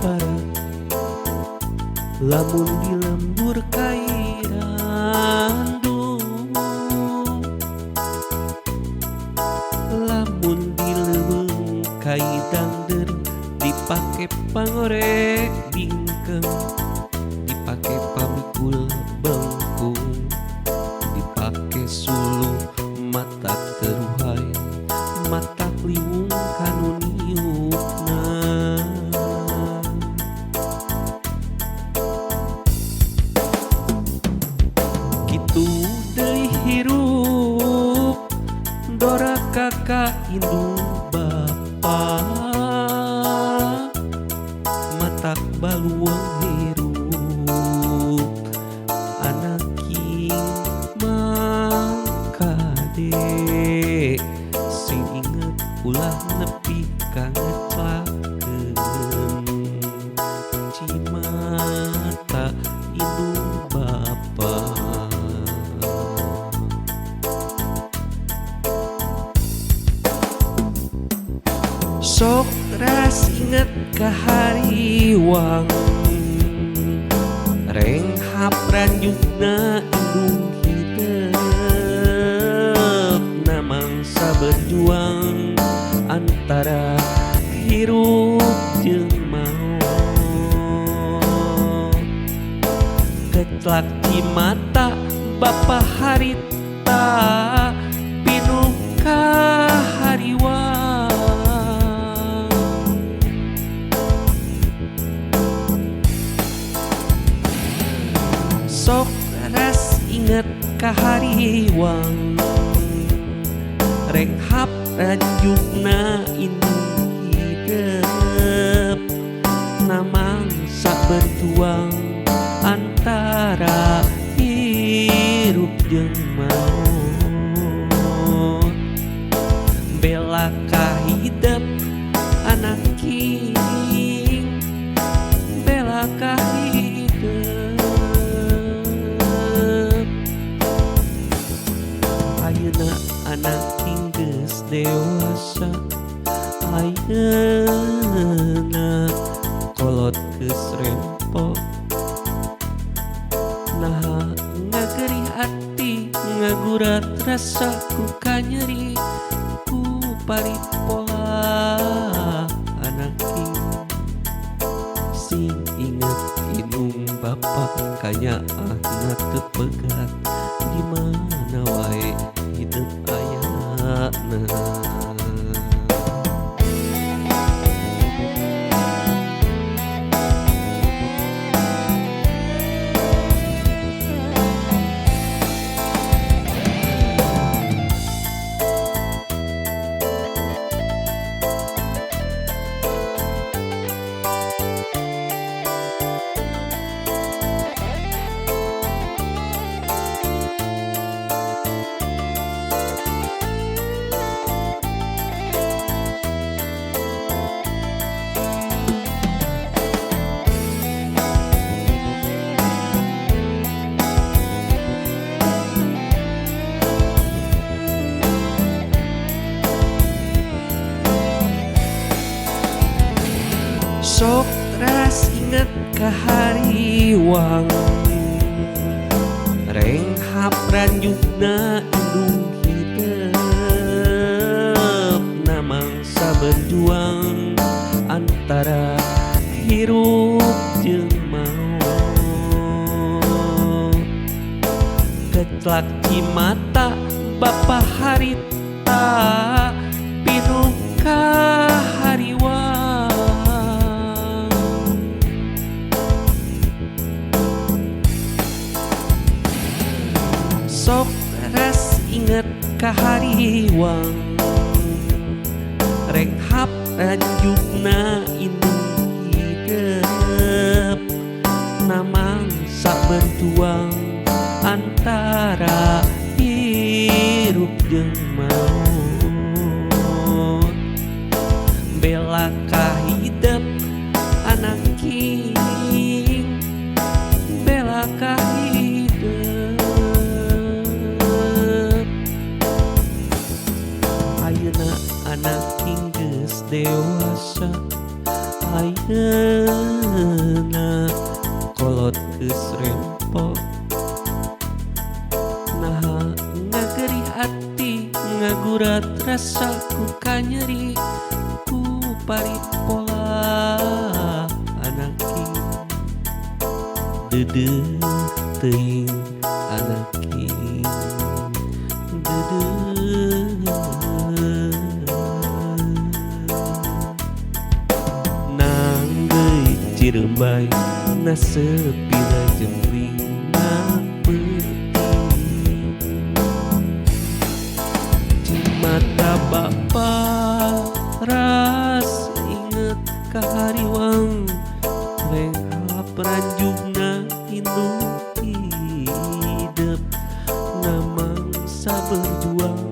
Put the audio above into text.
barat, lamun di lembur kai randu, lamun di leuweung kai dangder, dipake pangorek bingkem, dipake pamikul bengkung, dipake suluh matak teruhai, matak liwung kanu niupna. Kitu deui hirup doraka ka indung bapa, matak baluang hirup anak king mangkade, sing inget ulah nepi ka ngeclakeun cimata indung bapa. Sok ras inget ka hariwang, renghap ranjukna indung hidup, namangsa berjuang antara hirup jeung maot. Keclak cimata bapa harita pinuh ka hariwang. Sok ras inget ka hariwang, renghap ranjukna indung hidup, namangsa berjuang antara hirup jeung maot. Bela kahidep anak king, bela kahidep. Ayeuna anak king geus dewasa, ayeuna kolot geus rempo, naha ngagerih ati ngagurat rasa ku kanyeri ku paripola anak king. Sing inget indung bapa kanyaahna teu pegat, di mana wae hidup ayana. Sok ras inget ka hariwang, renghap ranjukna indung hidup, namangsa berjuang antara hirup jeung maot. Keclak cimata bapa harita pinuh ka hariwang. Sok ras inget ka hariwang, renghap ranjukna indung hidup, namangsa berjuang antara hirup jeung maot. Bela kahidep anak king, bela kahidep. Ayeuna anak Anak geus dewasa, ayeuna kolot geus rempo. Naha ngagerih ati, ngagurat rasa ku kanyeri ku paripola anak king deudeuh teuing, anak king deudeuh. Nanggeuy Cirembay na seupina jempling na peuting. Cimata bapa ras inget ka hariwang, renghap ranjugna indung hidep, namangsa berjuang.